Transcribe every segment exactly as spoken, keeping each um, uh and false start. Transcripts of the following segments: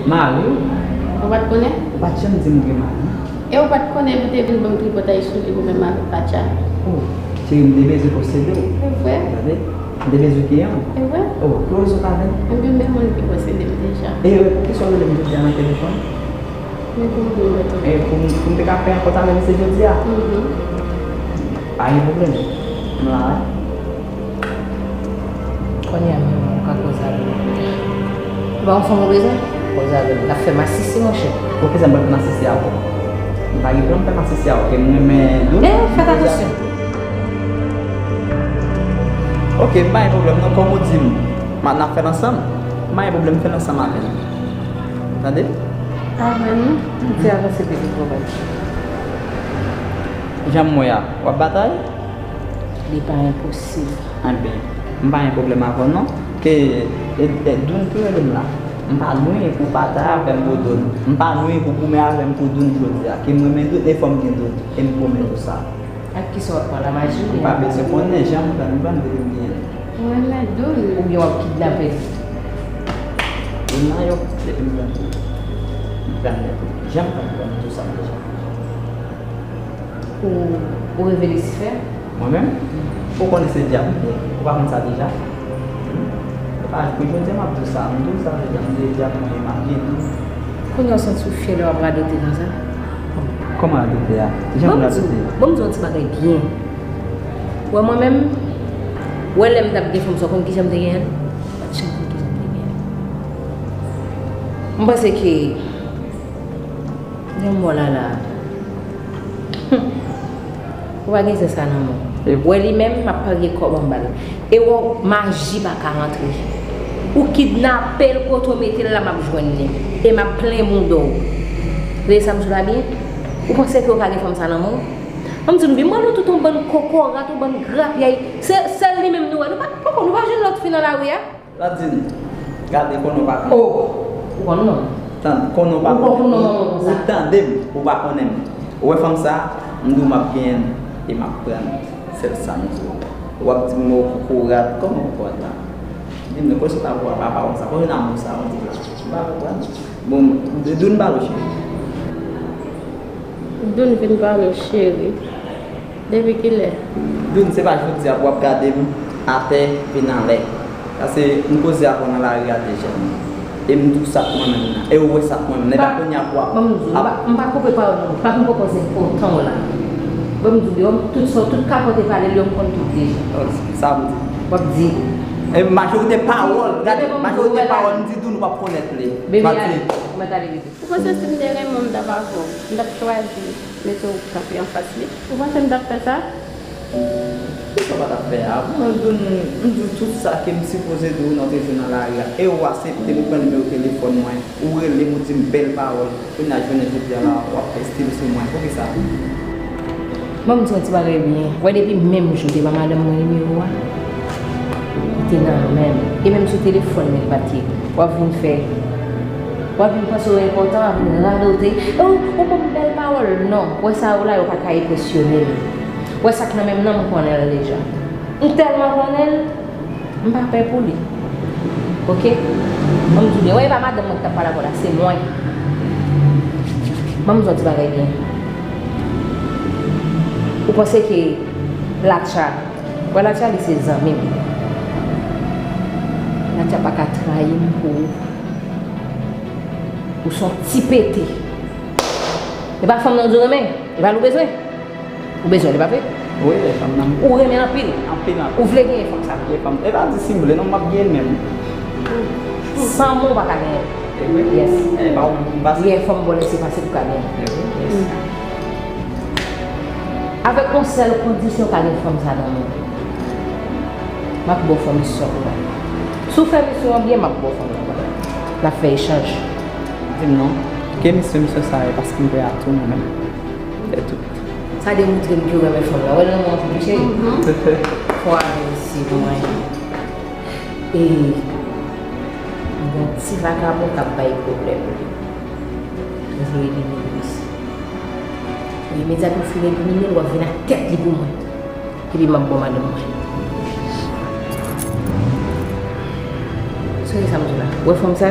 Mari w? Ou pa t konnen? Ou pa t janm di m ou gen mari. E ou pa t konnen pou te vin ban m tripotay sou li ou menm avèk Patcha? Oh, cheri, m te bezwen posede w. Se vre? Tande? M te bezwen gen w. Se vre? Oh, ki rezon w t avè m? Ebyen, m gen moun ki posede m deja. E, e, poukisa w rele m jodi a nan telefòn? Men pou m di w, e pou m, pou m te ka fè rankont avè misye jodi a? Mhm. Pa gen pwoblèm. M la. Kounye a menm, ou ka koze avè m. Ou pa wè fanm ou bezwen? Koze avè m. N ap fè masisi, monchè. Poukisa m pral fè masisi avè w? M pa gen pwoblèm fè masisi avè w, ke m renmen Doudou. Men, fè atansyon. Ok, m pa gen pwoblèm non, kòm ou di m, n ap fè l ansanm. M pa gen pwoblèm fè l ansanm avè l. Tande? Avè l, non? Ti avanse pi vit, bòbòy. Jan m wè a, w ap batay? Li pa enposib. Enben, m pa gen pwoblèm avè w non. Ke, e, e, Doudou ki rele m la. M pa lwen pou w batay avè m pou Doudou. M pa lwen pou w goumen avè m pou Doudou jodi a. Ke m renmen Doudou, e fò m gen Doudou. E m pwomèt ou sa. Ak kisa w ap pran, lamaji oubyen? Ou pa bezwen konnen, jan m pran, m pran depi m genyen l. Ou renmen Doudou? Oubyen w ap kidnape l? Doudou nan yo, depi m pran l. M pran l nèt. Jan m pran l, m pran l tou sa deja. Ou, ou reve Lisifè? Mwen menm? Ou konnen se dyab m ye. Ou pa konn sa deja? Hmm? E pa pou jodi a m ap di w sa. M di w sa deja. M se dyab mwen ye, m ap gen tou. Kounye a w santi w fyè lè w ap radote konsa? Kòman radote a? Kijan pou radote? Ban m di w, ban m di w yon ti bagay byen. Ou wè mwen menm, ou wè lè m t ap gen fanm sa, w konn kijan m te genyen l? M pa t janm konn kijan m te genyen l. M panse ke Gen mò la la. Ou pa gen zè sa nan men w. Ou wè li menm, m ap parye kòb anba l. E w wè maji pa ka rantre. Ou kidnape l, kote w mete l la, m ap jwenn li. E m ap plen mouda w. Tande sa m di w la byen? Ou panse ke w ka gen fanm sa nan men w? An m di nou byen, m pral nou tout yon bann kokorat, yon bann grapyay. Se sèl li menm nou wè. Nou pa, poko, nou pa jwenn lòt fi nan lari a? Landine, gade konnen w pa konnen. Oh, ou konn non m. Tann, konnen w pa konnen. Ou konn non m konsa. Ou tande m, ou pa konnen m. Ou wè fanm sa, m di w m ap genyen l e m ap pran l. Sèl sa m di w. W ap di m ou kokorat, kòman kokorat la? Di m non, kote w sot avè w a papa w sa? Kote nan mo sa w di la? M pa konprann. Bon, Doudou m pale w cheri. Doudou vin pale w cheri. Depi kilè? Doudou, se pa jodi a pou w ap gade m atè vin anlè. Paske m koze avè w nan lari a deja. E m di w sa k mwen menm nan. E ou wè sa k mwen menm nan. E pa kounye a pou w ap. Ban m di w, m pa, m pa koupe pawòl ou. Pa vin pran pòz enpòtan w la. Ban m di w, yo, tout sa, tout kapòte pale l yo, m konn tout deja. Oh, sa m di. W ap di. E majorite pawòl, gade, majorite pawòl m di Doudou, w ap konèt li. Bebe, ale, ou mèt ale, bebe. Ou panse si m te renmen w, m t ap avè w? M t ap chwazi mete w kanpe anfas li? Ou panse m t ap fè sa? Kisa w pa t ap fè a? Mwen, Doudou, m di w tout sa ke m sipoze di w nan w te jwe nan lari a. E ou aksepte m, ou pran nimewo telefòn mwen, ou rele m, ou di m bèl pawòl. Kounye a, jounen jodi a la, w ap fè estil sou mwen. Poukisa? Ban m di w yon ti bagay byen. Wè depi menm jou te ban madanm mwen nimewo a, li te nan men m. E menm sou telefòn li li pa t ye. W ap vin fè, w ap vin panse w enpòtan, w ap vin radote. E w, ou ban m bèl pawòl. Non, wè sa yo la, yo pa ka enpresyone m. Wè sa k nan men m nan, m konnen l deja. M tèlman konnen l, M pa pè pou li. Oke? Ban m di w byen. Wè, e pa madanm mwen ki t ap pale avè w la, se mwen. Ban m di w yon ti bagay byen. Ou panse ke Latcha, wè Latcha li se zanmi m. Latcha pa ka trayi m pou ou. Ou se yon ti pete. E pa fanm nan w di w renmen? E pa l ou bezwen? Ou bezwen li, pa vre? Wi, e fanm nan. Ou renmen l anpil? Anpil, anpil. Ou vle genyen fanm sa? Gen fanm. E pa di si m vle, non, m ap genyen l menm. San mwen, ou pa ka genyen l. E vre? Yes. E pa ou menm pou m pase? Gen fanm bò lè se pase pou ka genyen l. E vre? Yes. Avèk yon sèl kondisyon, w ka gen fanm sa nan men w. M ap ba w fanm misyon pou mwen. Si w fè misyon an byen, m ap ba w fanm nan mwen. N ap fè echanj. Di m non. Ke misyon, misyon sa ye, paske m prè a tou mwen menm. Fè tout. Sa demontre m ke w renmen fanm nan. Wè lanmou an tou touche. Mhm. Fò avè misye pou mwen. E m gen yon ti vakabon k ap bay pwoblèm. M vle elimine l isi. E imedyatman w fin elimine l, w ap vin ak tèt li pou mwen. Epi m ap ba w madanm mwen. Sonje sa m di w la. Ou wè fanm sa?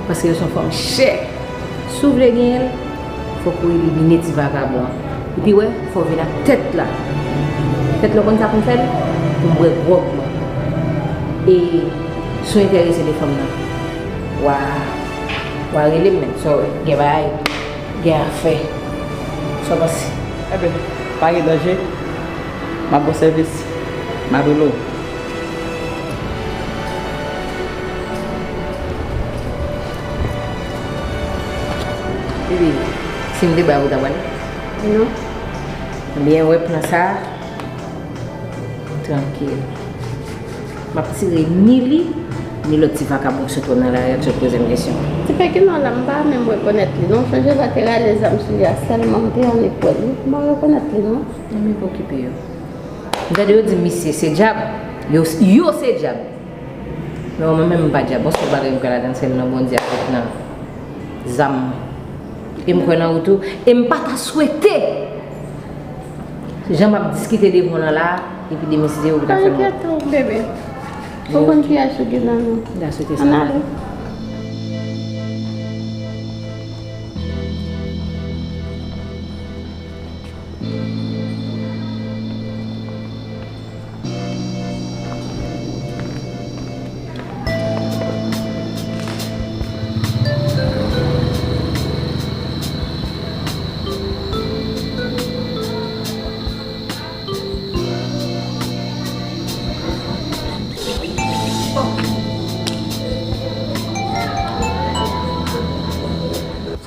Paske yo se yon fanm chè. Si w vle genyen l, fòk ou elimine ti vakabon an. Epi wè, fò w vin ak tèt la. Tèt la, w konn sa pou m fè l? Pou m bwè gwòg mwen. E si w enterese de fanm nan, w a, w a rele m, men sa w wè, gen bagay, gen afè. Sa w panse? Enben, pa gen danje. M ap ba w sèvis. M ap rele w. Bebe, si m te ba ou, ou ta pral? Non. Ebyen, wè plan sa a. Trankil. M ap tire ni li, ni lòt ti vakabon ki sot wè nan lari a ki sot poze m kesyon. Ti Pekino la, m pa menm rekonèt li non. Chonje lè te rale zam sou li a, sèlman m te annik wè l wi. M pa rekonèt li non. Nan men pa okipe yo. Gade yo di misye se dyab. Yo, yo se dyab. Men mwen menm m pa dyab. Yon sèl bagay m kwè ladan l se nan Bondye avèk nan zam mwen. E m kwè nan ou tou. E m pa ta swete jan m ap diskite devan w nan la, epi demen si se ou ki ta fè m wont. Enkyete w bebe. Ou konn kiyès ou gen nan nou. M ta swete sa. Ann ale.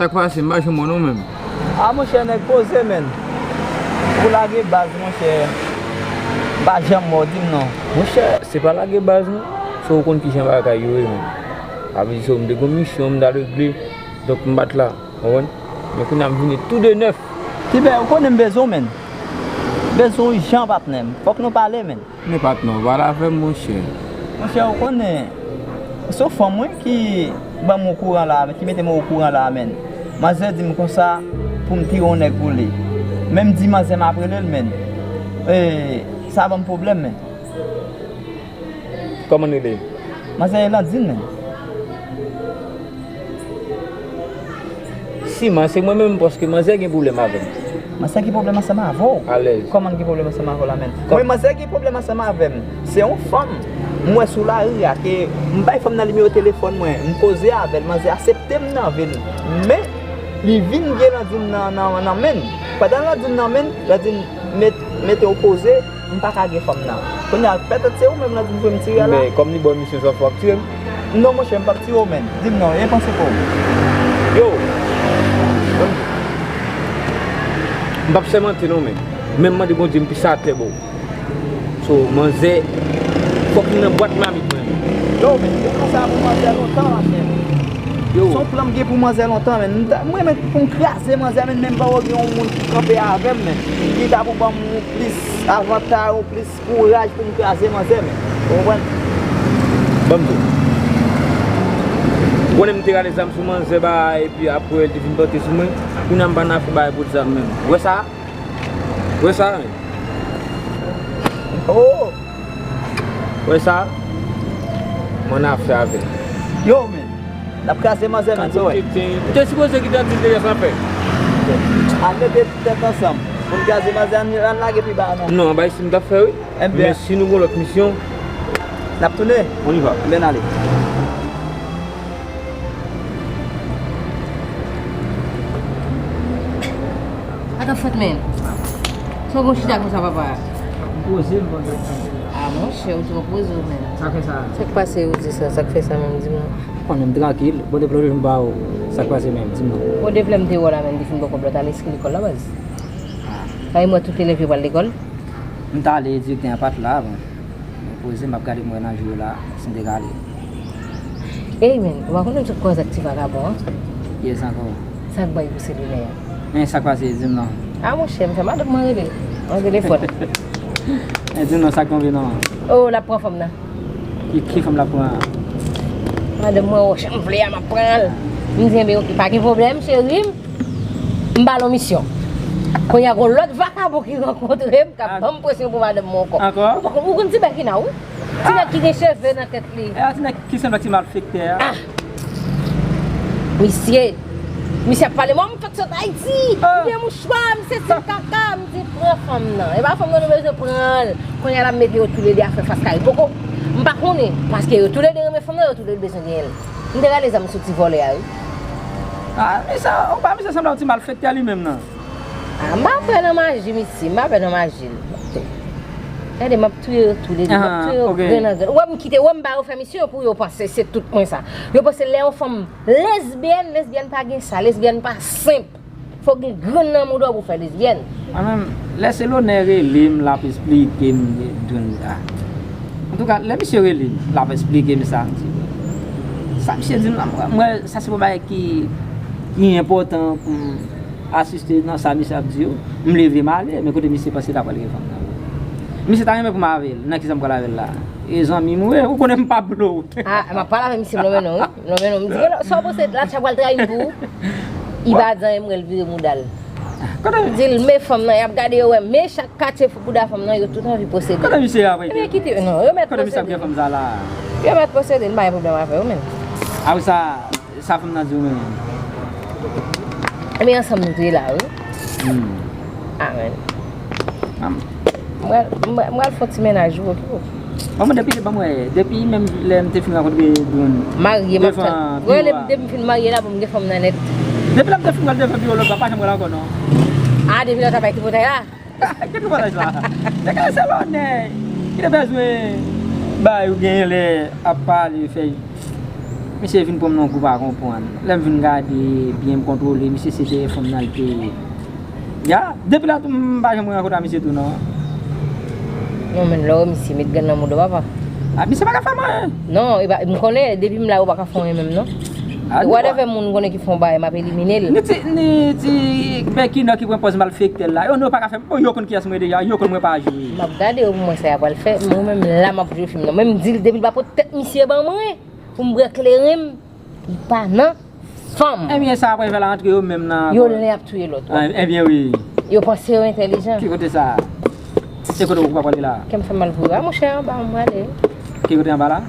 Sa k pase? M pa janm wè non menm. A monchè, nèg poze, menn. Ou lage baz, monchè. M pa janm wè w, di m non. Monchè, se pa lage baz non. Se ou konn kijan bagay yo ye, menn. Sa vle di se ou m te gon misyon, m t al regle. Donk, m pa t la. Konprann? Men kounye a m vini tou de nèf. Tibè, ou konnen m bezwen w, menn. M bezwen w ijan, patnè m. Fòk nou pale, menn. Men patnè, w pale avè m, monchè. Monchè, ou konnen, se yon fanm, wi, ki ban m okouran la, ki mete m okouran la, menn. Manzè di m konsa pou m tire yon nèg pou li. Men m di manzè m ap rele l, menn. E, sa ban m pwoblèm, menn. Kòman l rele? Manzè Landine, menn. Siman, se mwen menm, paske manzè gen pwoblèm avè m. Manzè gen pwoblèm ansanm avè w? Alèz. Kòman l gen pwoblèm ansanm avè w la menm? Kò- Mwen, manzè gen pwoblèm ansanm avè m. Se yon fanm m wè sou lari a, ke m bay fanm nan nimewo telefòn mwen, m koze avè l, manzè aksepte m nan vi l. Men, li vin gen Landine nan, nan, nan men l. Pandan Landine nan men l, Landine met, mete w poze, m pa ka gen fanm nan. Kounye a, petèt se ou menm Landine pou m tire la. Men, kòm li ba w misyon sa, fò w ap tire m? Non, monchè, m p ap tire w, menn. Di m non, e panse pa w. Yo! M p ap sèmante non, men. Men m mande Bondye m pis atè, bro. So, manzè, fòk li nan bwat mamit mwen. Yo, men, yo fè sa pou manzè lontan, machè. Yo. Se yon plan m gen pou manzè lontan, men. M ta, m renmen pou m kraze manzè, men, men m pa wè gen yon moun ki kanpe avè m, men. Ki ta pou ban m yon plis avantay, yon plis kouraj pou m kraze manzè, men. Ou konprann? Ban m di w. Ou konnen m te rale zam sou manzè, ba, epi apre, l te vin pòte sou mwen. Kounye a m pa nan afè bay pou zam menm. Ou wè sa? Ou wè sa, men? Oh! Ou wè sa? Mwen nan afè avè l. Yo, men. N ap kraze manzè, men, sa w wè. Ou te sipoze kite l di l te fè sa fè. Al mete tèt ansanm. Pou n kraze manzè, ann, ann lage pi ba, non. Non, bay si m t ap fè, wi. Enben. Men si nou gon lòt misyon, n ap tounen. On y va. Enben, n ale. Sa k ap fèt, men? Sa w gon chita konsa, papa? M poze m pandan tan. A, monchè, ou twò poze w, men. Sa k fè sa? Sa k pase, ou di sa? Sa k fè sa, menm, di m non. Konnen m trankil. Bon, depi lòt jou m pa wè w, sa k pase, menm? Di m non. Bon, depi lè m te wè w la, menm, te fin bò kòb la, t al enskri lekòl la, baz. A. Sa e mwen tout elèv yo pral lekòl? M t ale, direktè an pa t la, bon. Mwen poze, m ap gade pou m wè nan jou yo la, si m te ka ale. Ey, men, ou pa konnen m sot kwaze ak ti vakabon an? Kiyès ankò? Sa k bay pou selilè a? Men, sa k pase, di m non. A, monchè, m fè madanm mwen rele. Mwen telefòn. Men, di m non, sa k tonbe non? O, l ap pran fanm nan. Ki, ki fanm l ap pran an? Madanm mwen, o, jan m vle a, m ap pran l. M di, enben, oke, pa gen pwoblèm, cheri m. M ba l yon misyon. Kounye a, gon lòt vakabon ki rankontre m, k ap ban m presyon pou madanm mwen ankò. Ankò? Ou pa konn, ou konn ti bèkina, wi. Ti nèg ki gen cheve nan tèt li. E a ti nèg ki sanble ak ti malfektè a. Ah! Misye, misye ap pale, mwen m fèk sot Ayiti. M gen mouchwa, misye di kaka, m di pran fanm nan. E pa fanm nan nou bezwen pran l. Kounye a l ap mete yo toulede a fè fas kare. Poko, m pa konnen, paske yo toulede renmen fanm nan, yo toulede bezwen genyen l. M te rale zam sou ti vòlè a, wi. Ah, men sa, ou pa misye sanble yon ti malfektè li menm nan. Ah, m pa pè nan maji, misye, m pa pè nan maji l. Gade, m ap touye yo toulede, m ap touye yo grenn an grenn. Ou wè m kite, ou wè m ba yo fè misyon pou yo panse se tout mwen sa. Yo panse lè yon fanm lesbyèn, lesbyèn pa gen sa, lesbyèn pa senp. Fò gen grenn nan mouda w pou fè lesbyèn. Mwen menm, lè se Lonè rele m, l ap esplike m, Dounda. Antouka, lè misye rele m, l ap esplike m sa, m di, sa misye di m la, mwen, mwen, sa se yon bagay ki, ki enpòtan pou m asiste nan sa misye ap di yo. M leve m ale, men kote misye panse ta pral gen fanm nan. Misye ta renmen pou m avè l, nan kisa m pral avè l la? E zanmi m, wi, ou konnen m pa blow. Ah, m ap pale avè misye, m lonmen non, wi. M lonmen non. M di, sa w panse, Latcha pral trayi m pou ou? I pa di anyen, m wè l vire mouda l. M di l, men fanm nan, y ap gade yo wè, men chak katye bouda fanm nan, yo tout anvi posede. Kote misye apre? Ebyen, kite, non, yo mèt posede. Kote misye ap gen fanm sa la? Yo mèt posede, m pa gen pwoblèm avè yo menm. Apre sa, sa fanm nan di w menm? Ebyen, ansanm nou te ye la, wi. Hmm. Amen. Amen. Mwen, mwen, mwen al fè ti mennaj ou, oke? Mwen, depi, ban mwen, depi menm lè m te fin rankontre Doun. Marye, m ap tann. Devan biwo a. Depi m fin marye la, pou m gen fanm nan nèt. Depi lè m te fin pral devan biwo lòt la, pa janm wè l ankò, non. Ah, depi lòt la bay tripotay la? Ki tripotay sa? Se ka se Lonè ki te bezwen bay ou genyen lè ap pale, fè misye vin pran m nan kou pa konprann. Lè m vin gade byen, m kontwole, misye se dèyè fanm nan l te ye. Ya, depi la tou, m pa janm rankontre a misye tou, non. Non, men lè w wè misye met grenn nan mouda w, papa. Ah, misye pa ka fè m anyen. Non, e pa, m konnen, depi m la, ou pa ka fè anyen menm, non. Ah, whatever moun konnen ki fè yon bagay, m ap elimine l. Ni ti, ni ti Becky nan ki pran pòz malfektè l la. Yo, non, yo pa ka fè m. Bon, yo konn kiyès mwen deja, yo konn mwen pa jwe. M ap gade yo pou mwen sa y ap pral fè. Mwen menm la, m ap jwe fim nan. Men m di l, depi l pa pot tèt misye ban mwen, pou m bwè kleren m, li pa nan fanm. Ebyen, sa ap rive la antre yo menm nan. Yo len ap touye lòt, wi. Ah, ebyen, wi. Yo panse yo entèlijan. Ki kote sa? Se kote ou pa prale la? Kè m fè mal pou yo. Ah, monchè, anba m prale. Ki kote anba la?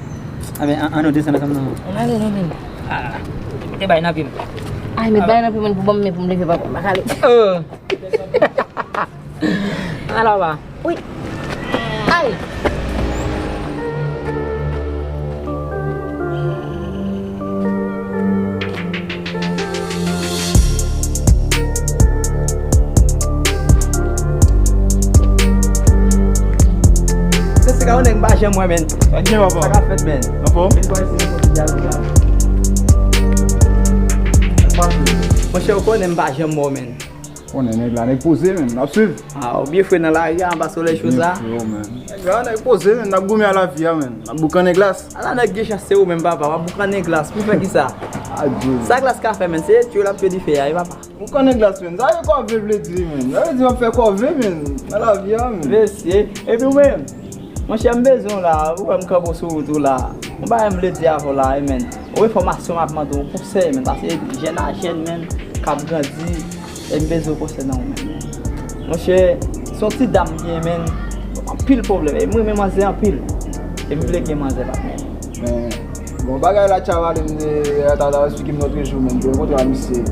Ebyen, an, an nou desann ansanm non. Ann ale non, men. Ah, te bay nan pye m. Ay, men bay nan pye mwen pou ban m men pou m leve, papa, m pa ka leve. Oh. Ala w a. Wi. Ay! Se, se ka yon nèg m pa janm wè, men. Sa k gen, papa? Sa k ap fèt, men? Anfòm? Vin bò isi, nou konn ti dyalòg la. Monchè, ou konnen m pa janm wè w, men. Konnen nèg la, nèg poze, men. N ap swiv. Ah, ou byen fre nan lari a, anba solèy cho sa. Byen fre, man. Nèg la, nèg poze, men. N ap goumen a lavi a, men. N ap boukannen glas. Ala nèg gen chans, se ou menm, papa. W ap boukannen glas. Pou fè kisa? Adye. Sa glas ka fè, men? Se etye l ap fè dife a, wi, papa. Boukannen glas, men. Sa e kòve vle di, men. Sa vle di m ap fè kòve, men. Nan lavi a, men. Mesye. Epi ou menm? Monchè, m bezwen w la. Ou wè m kanpe w sou wout ou la. Yon bagay m vle di avè w la, wi, men. Yon enfòmasyon m ap mande w, yon konsèy, men. Paske jèn a jèn, men, k ap grandi. E m bezwen konsèy nan ou menm. Monchè, se yon ti dam m gen, men, anpil pwoblèm. E m renmen manzè anpil. E m vle gen manzè, patnè. Men, bon, bagay Latcha pale, m te, ta, ta esplike m lòt jou, men, m te rankontre a misye.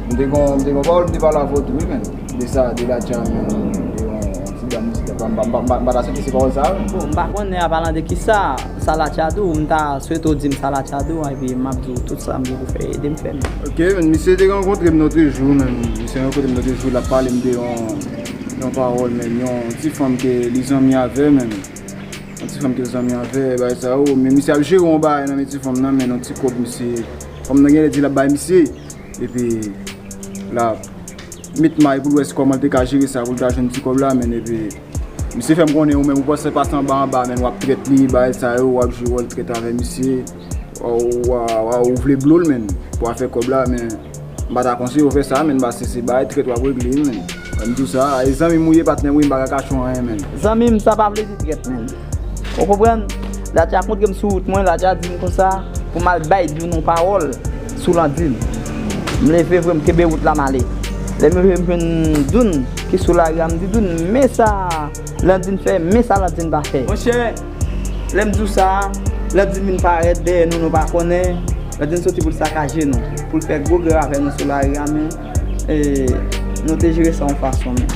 M te gon, m te gon pawòl, m te pale avè w tou, wi, men. De sa, de Latcha, men, de yon ti dam, misye, m pa, m pa, m pa, m pa ta site se pawòl sa, men. Bon, m pa konnen a palan de kisa. Sa Latcha di w, m ta swete w di m sa Latcha di w, epi m ap di w tout sa m gen pou fè, ede m fè, men. Ok, men, misye te rankontre m lòt jou, men. Misye rankontre m lòt jou, l ap pale m de yon, yon pawòl, men, yon ti fanm ke li zanmi avè, men. Yon ti fanm ke l zanmi avè, bagay sa yo, men misye ap jere yon bagay nan men ti fanm nan, men yon ti kòb misye, fanm nan genlè di l ap bay misye, epi l ap met may pou l wè si kòman l te ka jere sa pou l ta jwenn ti kòb la, men epi misye fè m konnen ou menm ou panse pase anba anba, men w ap trèt li, bagay sa yo, w ap jwe wòl trèt avè misye, w, w, w, w vle blo l, men, pou afè kòb la, men m pa ta konseye w fè sa, men, paske se bagay trèt w ap regle, men. Ban m di w sa, e zanmi m ou ye, patnè m, wi, m pa ka kache w anyen, men. Zanmi m, sa pa vle di trèt, men. Ou konprann? Latcha kontre m sou wout mwen, Latcha di m konsa, pou m al bay Doun yon pawòl sou Landin. M leve vre, m kenbe wout la, m ale. Lè m rive, m jwenn Doun ki sou lari a, m di, Doun, men sa Landin fè, men sa Landin pa fè. Monchè, lè m di w sa, Landin vin parèt dèyè nou, nou pa konnen. Landin soti pou l sakaje nou. pou l fè gwo grèv avè nou sou lari a, men, e, nou te jere sa yon fason, men.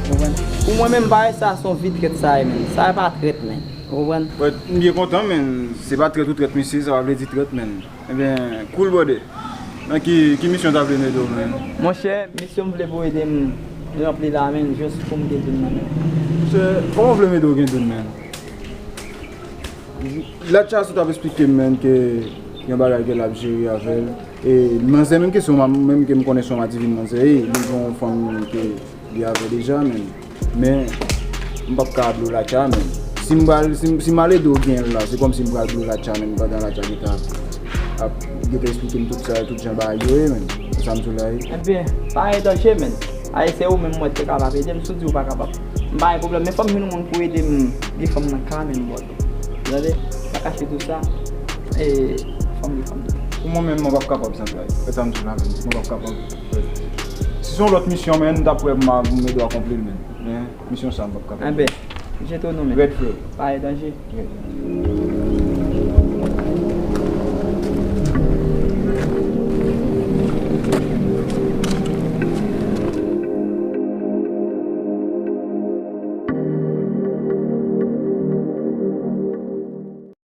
Ou konprann? Pou mwen menm, bagay sa se yon vi trèt sa ye, men. Sa pa trèt, men. Ou konprann? But, m byen kontan, men. Se pa trèt ou trèt, mesye, sa pa vle di trèt, men. Ebyen, cool, brother. Nan ki, ki misyon w ta vle m ede w, men? Monchè, misyon m vle pou w ede m ranpli la, men, jis pou m gen doun nan men. Monchè, kòman w vle m ede w gen doun, men? Latcha sot ap esplike m, men, ke gen bagay ke l ap jere avè l. E manzè menm ke se yon ma-, menm ke m konnen se yon madivin manzè ye, li gen yon fanm ke li avè deja, men, men m p ap ka ap dlo Latcha, men. Si m pral, si m, si m al ede w gen l la, se kòmsi m pral dlo Latcha, men, pandan Latcha gentan ap, ap gentan esplike m tout sa, tout jan bagay yo ye, men. Se sa m di w la, wi. Ebyen, pa gen danje, men. Ay, se ou menm mwen te kapab ede m, si w di w pa kapab, m pa gen pwoblèm, men fò m jwenn yon moun pou ede m gen fanm nan ka menm, bòt. Tande, pa kache tou sa. E, fanm li, fanm li. Pou mwen menm, mwen p ap kapab san sa. E sa m di w la, men. Mwen p ap kapab. Si se yon lòt misyon, men, m t ap prè pou m a, pou m ede w akonpli l, men. Men, misyon sa, m p ap kapab. Enben, jete w non, men. Red, frè. Pa gen danje. Red.